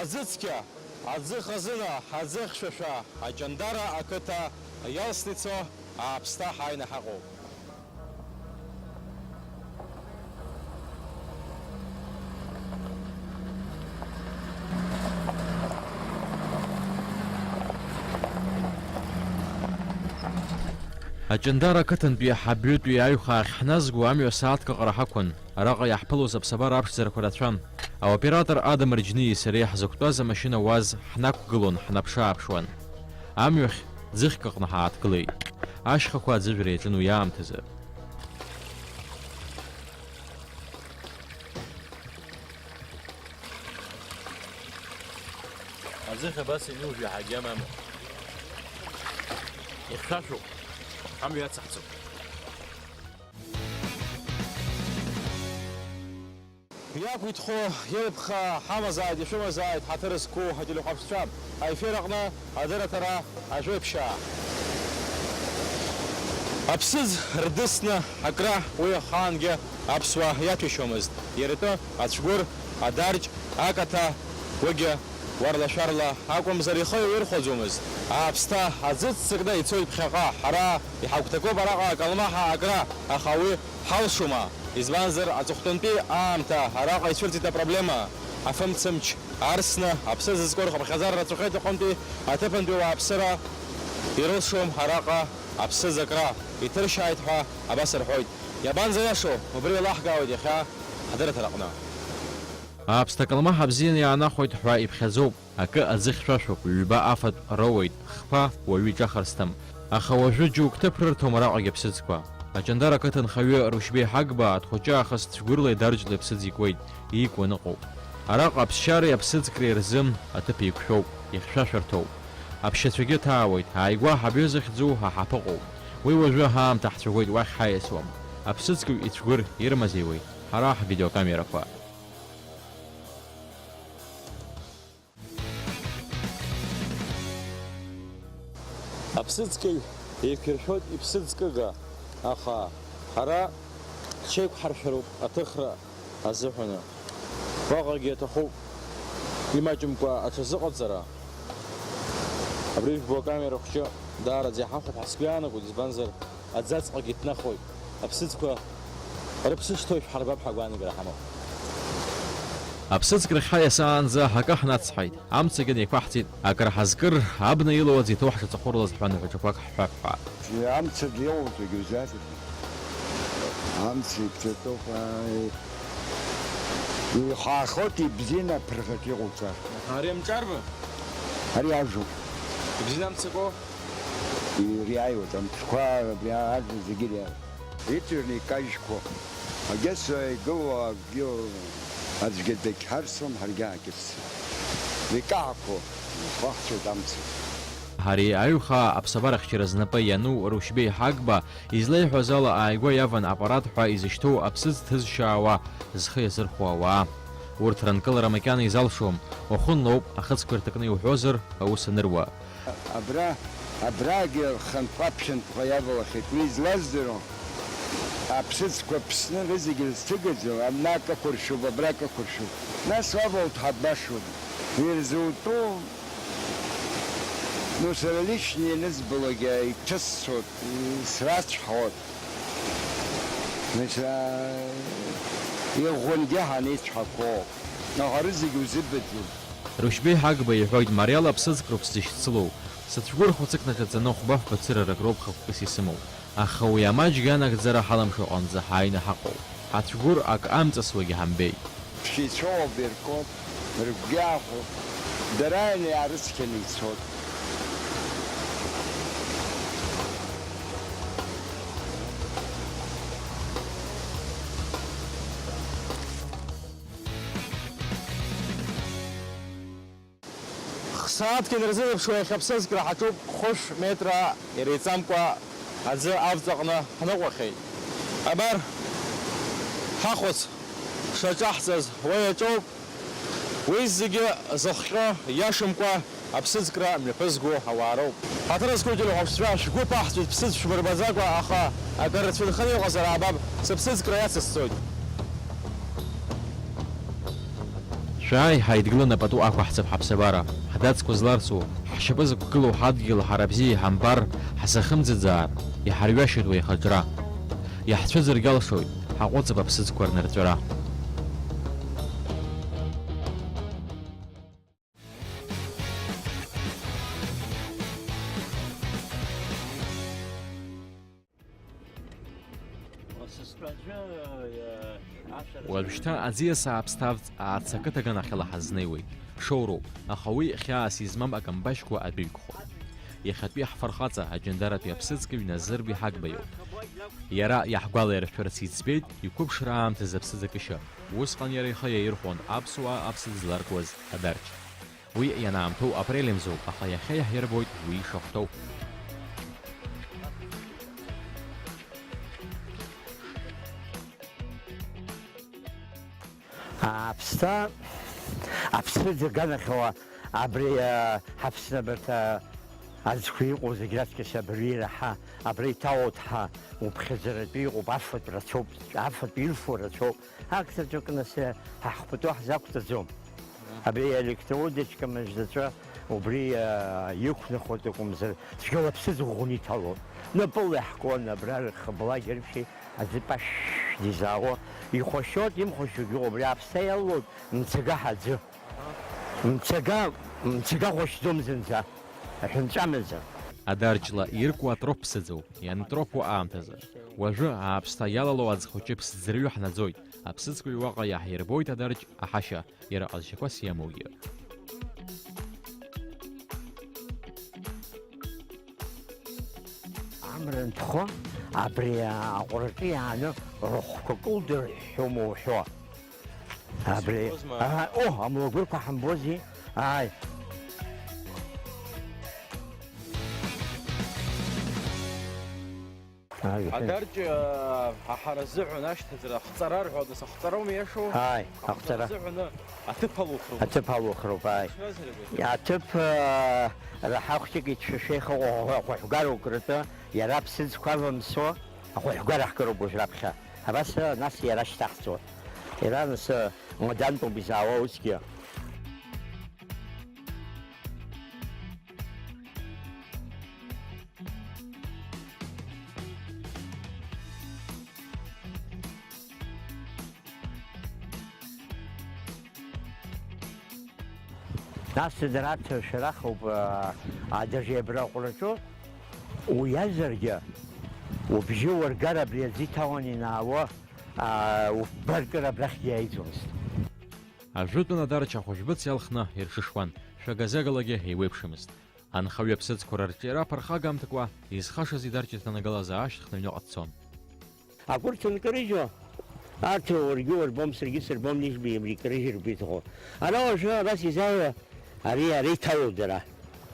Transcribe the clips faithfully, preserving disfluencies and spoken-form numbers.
Аӡы цқьа, аӡы хазына, аӡы хьшәашәа, Аҷандара ақыҭа иалсны ицо ааԥсҭа ҳааины ҳаҟоуп. Аҷандара ақыҭантәи ҳабҩытәи аҩхаа ахьҳназго амҩа сааҭк аҟара ҳақәын. Араҟа иаҳԥылоз аԥсабара аԥшӡарақәа рацәан. Аоператор Адам Арџьниеи сареи ҳзықәтәаз амашьына уаз ҳнақәгылон, ҳнаԥшы-ааԥшуан. Амҩахь ӡыхьк аҟны ҳааҭгылеит. Ашьхақәа аӡыжәра иаҿын уи аамҭазы. Аӡыхь абас ианужә иаҳагьы амамоуп. Ихьшәашәоуп, амҩа ацаҳҵоит. Иақәиҭхо илԥха ҳамазааит, ишәымазааит, ҳаҭыр зқәу ателехәаԥшцәа, аефир аҟны адырраҭара Ажәеиԥшьаа. Аԥсыӡ рдысны акра уи ахаангьы аԥсуаа иаҭәеишьомызт. Иара итәы ацәгәыр, адарҷ, акаҭа, уигьы уарла-шәарла акәымзар ихы иаирхәаӡомызт. Ааԥсҭа аӡы ццакны ицоит ԥхьаҟа. Ҳара иҳагәҭакуп араҟа акалмаҳа акра, аха уи ҳалшома? Избанзар, аҵыхәтәантәи аамҭа араҟа ицәырҵит апроблема. Афымцамч арсны, аԥсыӡ зкуа рхыԥхьаӡара рацәахеит аҟынтәи аҭыԥантәи ауааԥсыра ирылшом араҟа аԥсыӡ акра. Иҭыршьааит ҳәа абас рҳәоит. Иабанӡаиашоу, убри еилаҳкаауеит иахьа ҳдырраҭараҟны. Аԥсҭа калмаҳа бзианы иаанахәеит ҳәа иԥхьаӡоуп. Акы аӡы хьшәашәоуп, ҩба афатә роуеит, хԥа уаҩы иҿахарсҭам. Аха уажәы џьоук ҭыԥ рырҭом араҟагь аԥсыӡқәа. Аҷандара ақыҭанхаҩы Рушьбеи Ҳагба аҭхәыҷы аахыс цәгәырла идарҷла иԥсыӡ икуеит, иикуа ныҟәоуп. Араҟа аԥсшьареи аԥсыӡкреи рзы аҭыԥ еиқәшәоуп, ихьшәашәарҭоуп. Аԥшьацәагьы ҭаауеит, ааигәа ҳабҩа захьӡу ҳа ҳаԥыҟоуп. Уи уажәы ҳаамҭа ҳцәаӷәеит, уахь ҳаиасуам. Аԥсыӡкҩ ицәгәыр ирымазеиуеит, ҳара ҳвидеокамерақәа. Аԥсыӡкҩ еиқәиршәоит иԥсыӡ кыга, аха ҳара ҳҽеиқәҳаршәароуп аҭыхра азыҳәаны. Уаҟагьы аҭахуп имаҷымкәа аҽазыҟаҵара. Абри жәбо акамера хәҷы даараӡа иҳахәап ҳәа сгәы иаанагоит, избанзар, аӡаҵәҟьагьы иҭнахуеит. Аԥсыӡқәа рыԥсы шҭоу шәҳарбап ҳәа агәаанагара ҳамоуп. Аԥсыӡк рахьҳа иасаанӡа акы ҳнацҳаит, амцагьы неиқәаҳҵеит, акыр ҳазкыр, абна илоу аӡы иҭоу ҳшаҵахәырлаз ҳәа ныҳәаҿақәак ҳҳәап ҳәа. Амца длеиуоуп зегьы узаҵәҟьа. Амца иԥҵәатәоуп, ааи. Ихаахоит, ибзианы аԥырӷаҿ иҟауҵар. Ари амҿарба? Ари ажәоуп. Ибзианы амца акоу? Ириааиуеит, амцқәа абри ажәа зегьы ириааиуеит. Иҵҩрны икажьқәо, агьыс игылоу акгьы аӡәгьы дагьҳарсуам, ҳаргьы аакьыԥсӡом. Икаҳақәо ихаҳцоит амца. Ари аҩхаа аԥсабарахьчара знапы иану Рушьбеи Ҳагба излеиҳәаз ала, ааигәа иаван аппарат ҳәа изышьҭоу аԥсыӡ ҭызшьаауа, зхы иазырхәо ауаа. Урҭ ранкылара макьана изалшом, уахынлоуп, ахыцқәа ирҭакны иуҳәозар, аус аныруа. Абра, абрагьы хынтә-ԥшьынтәҟа иавалахьеит. Уи излаздыруа, аԥсыӡқәа ԥсны рызегьы зҭыгаӡоу, абна акы ақәыршәуп, абра акы ақәыршәуп. Нас уавалт ҳабашоуп. Ирзутәу, ну, сара лично ианызбалогьы иҭысцоит, срацәҳауеит. Нас, а, иӷәӷәангьы ҳанеицәҳақәо, аха рызегь узыбаӡом. Рушьбеи Ҳагба иҳәоит, мариала аԥсыӡкроуп сзышьцылоу. Сыцәгәыр хәыцык наҿаҵаны хәба-фба цырарак роуп хықәкыс исымоу. Аха уи амаҷ ианагӡара ҳалымшо аҟынӡа ҳааины ҳаҟоуп. Ҳацәгәыр ак амҵасуагьы ҳамбеит. Ԥшьеицәоуп, иркуп, рыгәгьы аахәоуп, дара иааны иаарыцқьаны ицоит. Хсааҭк инарзынаԥшуа иахьа аԥсыӡкра ҳаҿуп, хәышә метра иреиҵамкәа аӡы авҵаҟны ҳныҟәахьеит. Абар, ҳахәац шаҿаҳҵаз уа иаҿоуп. Уи зегьы зыхҟьо иашамкәа аԥсыӡкра мҩаԥызго ауаа роуп. Ҳаҭыр зқәу телехәаԥшцәа, шәгәы ԥаҳҵәеит, ԥсыӡ шәмырбаӡакәа, аха акыр рцәынханы иҟазар аабап, сыԥсыӡкра иацысҵоит. Шәааи, ҳаидгыланы пату ақәаҳҵап ҳаԥсабара, ҳдацқәа зларсу, ҳшьапы зықәгылоу ҳадгьыл ҳара бзиа иҳамбар, ҳзахымӡыӡаар, иҳарҩашьоит уи ахаҿра. Иаҳцәыӡыргьалшоит, ҳаҟәыҵып аԥсыӡқәа рнырҵәара. Уажәшьҭа аӡиас ааԥсҭарц ааца қыҭа аганахьала ҳазнеиуеит. Шоуроуп, аха уи хьаас измам акамбашьқәа адәы иқәхоит. Иахьатәи ҳфырхаҵа аҷандаратәи аԥсыӡкыҩ Назыр Биҳагба иоуп. Иара иаҳгәалаиршәарц иӡбеит иқәыԥшра аамҭазы аԥсыӡ акышьа. Усҟан иара ихы иаирхәон аԥсуаа аԥсыӡ зларкуаз Адарч. Уи ианаамҭоу апрель мзоуп, аха иахьа иаҳирбоит уи ишахәҭоу. Аԥсҭа, аԥсыӡ аганахьала абри, а, ҳаԥсны абарҭ, а, аӡқәа иҟоу зегь раҵкыс абри ираҳа, абра иҭалоит ҳа, уԥхьаӡаратәы иҟоуп, афатә рацәоуп, афатә ирфо рацәоуп. Ак заҵәык нас, ҳа ҳхәыҷы ҳзақәҵаӡом. Абри аелектроудочка мыждаҵәа убри, а, иқәныхоит акәымзар, цәгьала аԥсыӡ ӷәӷәаны иҭалоит. Напыла иаҳкуан абра рхыбла џьаршьеи аӡы пашәшә дизаауа. Ихәашьоит, имхәашьогьы убри аԥсҭа иалоуп, мцага ҳаӡы. Мцага, мцага хәашьӡом зынӡа, аҳәынҵәа амаӡа. Адарчла иркуа атроп ԥсыӡоуп, иантропуа аамҭазы. Уажәы ааԥсҭа иалало аӡхәыҷы ԥсӡырҩы ҳнаӡоит. Аԥсыӡқәеи уаҟа иаҳирбоит адарч аҳашьа, иара ҟазшьақәас иамоугьы. Амра анҭәхо, абри аҟәраҿы иааны рыхәқәа кылдырҳәҳәома уҳәо? Абри, Сыԥхозма? Ага, о, амлагәырқәа ҳамбози? Ааи. Ааи, Адарч, а, ҳара рзыҳәан ашьҭаҵара, ахҵара рҳәоит, нас ахҵароума иашоу? Ааи, ахҵара. Рзыҳәан аҭыԥ алухроуп. Аҭыԥ алухроуп, ааи. Ишәазар, абри? Аҭыԥ, а, раҳа хәҷык иҭшәашәа ихыҟоу ахәаҳәгара укрытәы, иара аԥсыӡқәа авамсо, ахәаҳәгара ҳкыроуп уажә раԥхьа. Абас, а, нас иара шьҭаҳҵоит. Иара, нас, а, мадантәуп изаауа усгьы. Нас дара аҭыршәарахуп, а, а, даже абра аҟәраҿы уиазаргьы, убжьы уаргар абри аӡы иҭалан инаауа, а, убаркыр абрахьгьы иааиӡомызт. Ажәытәан адарч ахәыжәбыц иалхны ирҽышуан, шәага-загалагьы еиуеиԥшымызт. Анхаҩы аԥсыӡқәа рырҿиара ԥырхагамҭакәа, изхашаз идарч иҭанагылаз аашьҭыхны аҩныҟа дцон. Агәырқьа нкарыжьуа, арҭ уаргьы уарбом, саргьы сырбом, нижәбеи абри икарыжьыртә иҭаху. Ара уажәы абас изааиуа, ари ара иҭалоу дара,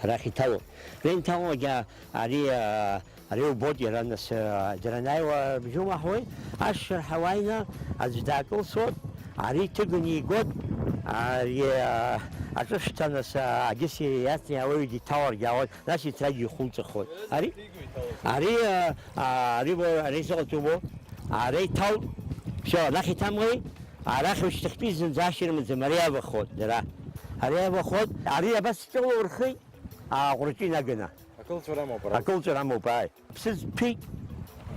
арахь иҭалоу. Ара инҭалогьы ари, а, ари убоит, иара нас, а, дара анааиуа рыбжьы умаҳауеи, ашырҳәа уааины аӡә даакылсуеит, ари иҭыганы игоит, ари, а, аҿышәҭа нас, а, агьыс иацны ауаҩы диҭаларгьы ауеит, нас иҭрагьы ихуҵахоит. Ари, ари, а, а, ари, ари заҟа ҭубо, ари иҭалт, всё, анахь иҭамлеи, арахь ушьҭахьтәи зынӡа ашьра маӡам, ари иавахоит, дара. Ари иавахоит, ари абас ҷыла урхеит, аҟәраҿы инаганы. Акылҵәара амоуп ара. Акылҵәара амоуп, ааи. Аԥсыӡ ԥеит,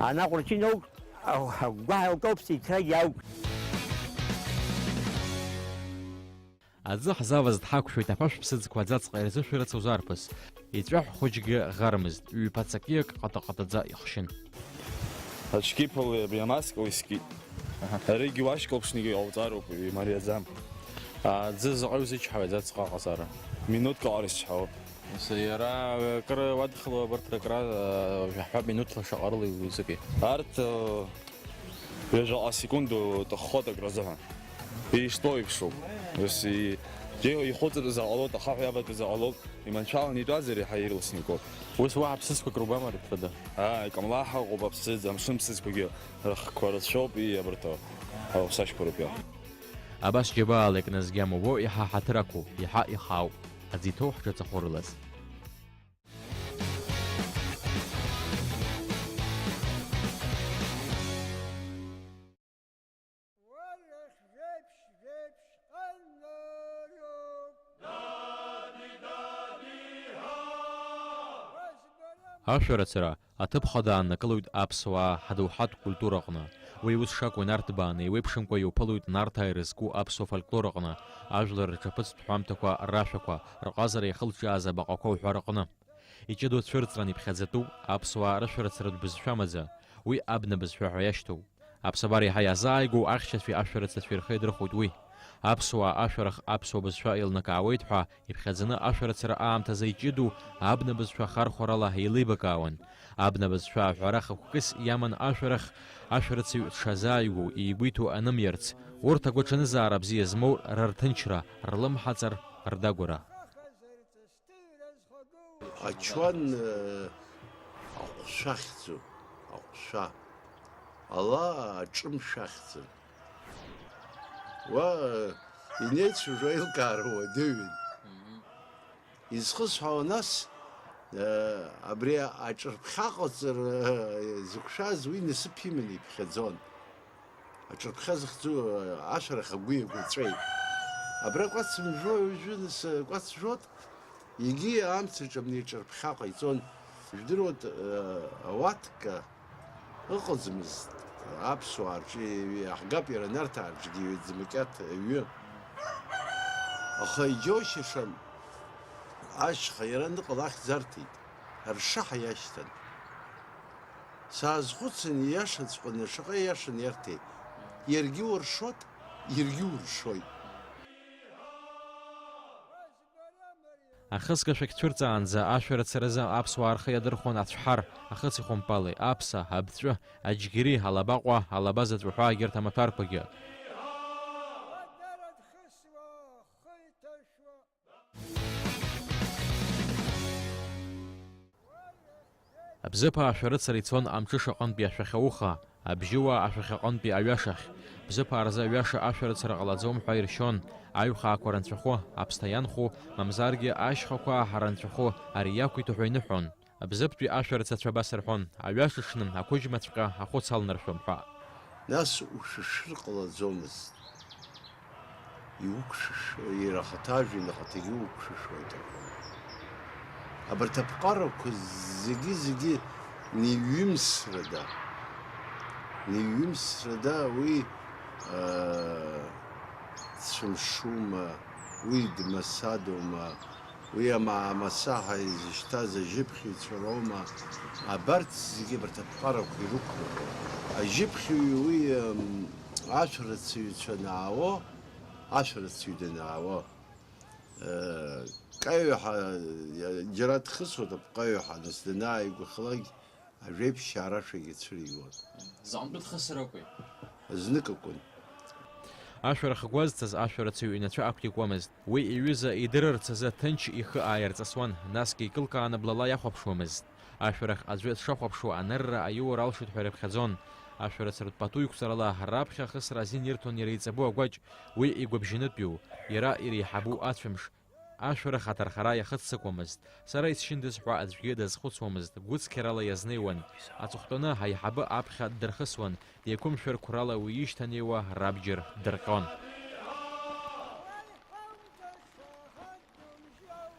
анаҟәраҿы инаук, агәгәаҳәа лкылԥса иҭрагьы аук. Аӡы ҳзаваз дҳақәшәоит аԥашә ԥсыӡқәа аӡаҵҟа ирзышәарыцоз арԥыс. Иҵәаҳә хәыҷгьы ӷармызт, ҩ-ԥаҵакиак ҟата-ҟатаӡа ихшьын. Аҽқьыԥали абри амаскали скит. Аҳа. Аригьы уашьклаԥшнагьы иҟауҵароуп, имариаӡам. Аӡы заҟаҩ зычҳауеи аӡаҵҟа аҟазаара? Минуҭк аҟара исчҳауп. Нас иара акыр уадхало абарҭ ракра, а, жәаҳәа минуҭла шаҟа рыла иузыки? Арҭ, а, ҩажәаҟа секунд уҭаххоит акразыҳәа. Иштәоу еиԥшуп. Ус и-, џьеиуа ихәыҵатәыз аҟалоит, ахаҳә иаватәыз аҟалоит, иманшәаланы итәазар иаҳа ирласны икуп. Ус уаҳа ԥсыӡқәак рубама рыԥхьаӡа? Ааи, Камлаҳа ыҟоуп аԥсыӡ, амшын ԥсыӡқәагьы рыхқәа рацәоуп, ии, абарҭ ауп, аусашьқәа роуп иа. Абас џьабаала икназгьы амубо иаҳа ҳаҭыр ақәу, иаҳа ихаау, аӡы иҭоу ҳҿаҵахәы рылаз. Ашәарыцара аҭыԥ хада ааннакылоит аԥсуаа ҳдоуҳатә культураҟны. Уи ус шакәу инарҭбааны еиуеиԥшымкәа иуԥылоит Нарҭаа ирызку аԥсуа фольклор аҟны, ажәлар рҿаԥыцтә ҳәамҭақәа рашәақәа, рҟазара иахылҿиааз абаҟақәа уҳәа рҟны. Иҷыдоу цәырҵран иԥхьаӡатәуп аԥсуаа рышәарыцаратә бызшәа маӡа, уи абна бызшәа ҳәа иашьҭоу. Аԥсабара еиҳа иазааигәоу ахьчацәеи ашәарыцацәеи рхы иадырхәоит уи. Аԥсуаа ашәарах аԥсуа бызшәа еилнакаауеит ҳәа иԥхьаӡаны ашәарыцара аамҭазы иҷыдоу абна бызшәа хархәарала еилибакаауан. Абна бызшәа аҳәара хықәкыс иаман ашәарах ашәарыцаҩ дшазааигәоу, игәы иҭоу анымиарц, урҭ агәаҽанызаара бзиа змоу рырҭынчра, рлымҳаҵар, рдагәара. Ачуан, э, аҟәшәа ахьӡу, аҟәшәа. Ала аҿымшә ахьӡын. Уа, э, инеицәажәо аилкаара уадаҩын. Изхысҳәаауа нас, э, абри аҿырԥхьа ҟаҵара, э, зықәшәаз уи насыԥ иманы иԥхьаӡон. Аҿырԥхьа зыхьӡу ашәарах агәи агәаҵәеи. Абра кәац мжәуа уажәы нас кәац жәот, егьи амца ҿамны иҿырԥхьа ҟаиҵон. Жәдыруат, э, ауатка ыҟаӡамызт аԥсуаа рҿы, иаҳгап иара Нарҭаа рҿгьы иҩаӡамакьаҭ аҩы. Аха иџьоушьашам, ашьха иара ныҟала ахьӡ арҭеит, ршаҳа иашьҭан. Саазхәыцын, ииашаҵәҟьаны, шаҟа ииашан иарҭеи. Иаргьы уаршот, иаргьы уршоит. Ахысгашәагь цәырҵаанӡа ашәарыцаразы аԥсуаа рхы иадырхәон ацәҳар, ахыци хәымпали, аԥса, абҵәы, аџьгьери, алабаҟәа, алаба заҵә уҳәа егьырҭ амаҭәарқәагьы. Бзыԥаа ашәарыцара ицон амҽыша аҟынтәи ашәахьауха, абжьыуаа ашәахьаҟынтәи аҩашахь. Бзыԥаа рзы аҩаша ашәарыцара ҟалаӡом ҳәа иршьон, аҩхаақәа ранцәахәы, аԥсҭа ианхәу, мамзаргьы ашьхақәа ранцәахәы, ари иақәиҭу ҳәа иныҳәон. Бзыԥтәи ашәарыцацәа абас рҳәон, аҩаша шны ақәыџьмаҵәҟьа ахәыц алнаршәом ҳәа. Нас ушәышәыр ҟалаӡомызт. Иуқәшәышәуа, иара ахаҭа ажәҩан ахаҭагьы уқәшәышәуеит рҳәон. Абарҭ аԥҟарақәа зегьы-зегьы неиҩымсрада, неиҩымсрада уи, аа, дцәымшума, уи дмасадоума, уи амаамасаҳа изышьҭаз ажьыԥхьаҩцәа роума, абарҭ зегьы, абарҭ аԥҟарақәа ирықәлахо. Ажьыԥхьаҩ уи, м, ашәарыцаҩцәа анаауо, ашәарыцаҩ данаауо, э, каҩҳа, џьара дхысуеит апҟаҩҳәа, нас данааигәахалак, ажәеиԥшьаа рашәагьы цәыригон. Заҟантәы дхысыр акәи? Знык акәын. Ашәарах гәазҭаз ашәарыцаҩ инацәа ақәикуамызт. Уи иҩыза идырырц азы ҭынч ихы ааирҵысуан, насгьы икылкааны блала иахәаԥшуамызт. Ашәарах аӡәы дшахәаԥшуа анырра аиура алшоит ҳәа ирыԥхьаӡон. Ашәарыцаратә пату иқәҵарала раԥхьа ахысра азин ирҭон иара иҵабу агәаҷ, уи игәабжьанытәиу, иара иреиҳабу ацәымш. Ашәарах аҭархара иахыццакуамызт. Сара исшьындаз ҳәа аӡәгьы дазхәыцуамызт, гәыцқьарала иазнеиуан. Аҵыхәтәаны аиҳабы аԥхьа ддырхысуан, деиқәымшәар қәрала уи ишьҭанеиуа рабџьар ддырҟьон.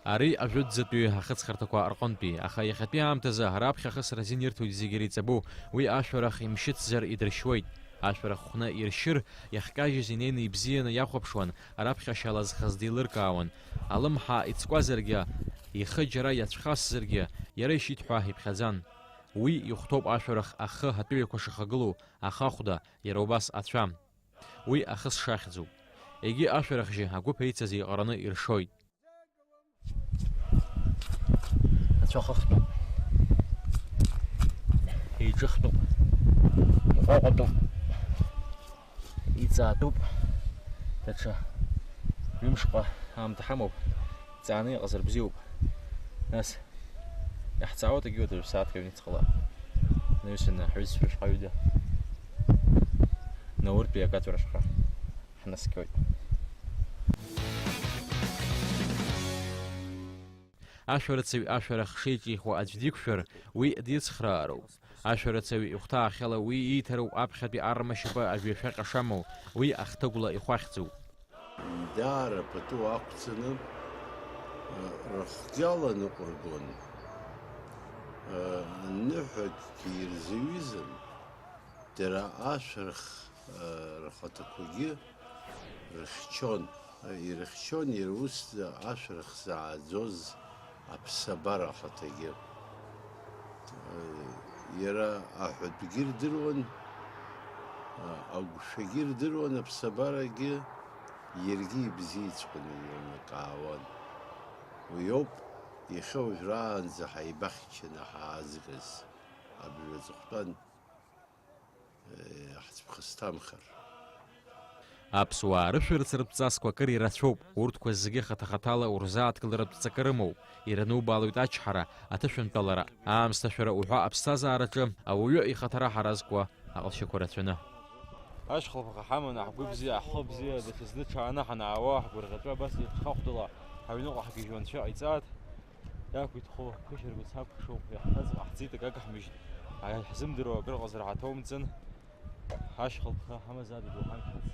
Ари ажәытәӡатәи ахыҵхырҭақәа рҟынтәи, аха иахьатәи аамҭазы раԥхьа ахысра азин ирҭоит зегьы иреиҵабу, уи ашәарах имшьыцзар идыршьуеит. Ашәарах хәны иршьыр, иахькажьыз инеины ибзианы иахәаԥшуан, раԥхьашьала зхаз деилыркаауан. Алымҳа ицкәазаргьы, ихы џьара иацәхасзаргьы, иара ишьит ҳәа иԥхьаӡан. Уи ихәҭоуп ашәарах ахы атәыҩақәа шахагылоу, ахахәда, иара убас ацәа. Уи ахы сшахьӡуп. Егьи ашәарахжьы агәыԥ еицыз еиҟараны иршоит. Ацәа хыхтәуп. Еиҿыхтәуп. Иҟәаҟәатәуп. Иҵаатәуп. Даҽа ҩымшҟа аамҭа ҳамоуп. Ҵааны иҟазар бзиоуп. Нас иаҳҵаауеит егьи уадаҩ сааҭк ҩныҵҟала. Наҩсаны ҳҩызцәа шҟаҩда. Науртәи акаҵәара ашҟа ҳнаскьоит. Ашәарыцаҩ ашәарах шеиҿихуа аӡә диқәшәар, уи дицхраароуп. Ашәарыцаҩ ихәҭаахьала уи ииҭароуп аԥхьатәи арма шьапы ажәҩашәаҟьа шамоу, уи ахҭыгәла ихәахьӡуп. Даара пату ақәҵаны, рыхгьы аланыҟәыргон. Ныҳәакгьы ирзаҩызан, дара ашәарах рхаҭақәагьы рыхьчон, ирыхьчон иара ус ашәарах зааӡоз аԥсабара ахаҭагьы. Иара аҳәатәгьы рдыруан, агәшәагьы рдыруан аԥсабарагьы, иаргьы ибзиаҵәҟьаны еилнакаауан. Уи ауп иахьа уажәраанӡа ҳаибахьчаны ҳаазгаз абри аҵыхәтәан, ҳцәыԥхасҭамхар. Аԥсуаа рышәарыцаратә ҵасқәа акыр ирацәоуп, урҭқәа зегьы хаҭа-хаҭала урзааҭгыларатә ҵакы рымоуп, иранубаалоит ачҳара, аҭышәынтәалара, аамсҭашәара уҳәа аԥсҭазаараҿы ауаҩы ихаҭара ҳаразкуа аҟазшьақәа рацәаны. Ашьхылԥха ҳаманы ҳгәы бзиа, ҳхы бзиа, даҽазны ҽааны ҳанаауа, ҳгәырӷьаҵәа абас еиԥш хахәҭала ҳаҩныҟа ҳгьежьуанцәа ҟаиҵааит. Иақәиҭхо ԥышәыргәыц ҳакәыхшоуп, иаҳҭаз ҟаҳҵеит, акы ҳмыжьт. Ҳзымдыруа акыр ҟазар ҳаҭоумҵан. Ашьхылԥха ҳамазаап, идоуҳамшьац.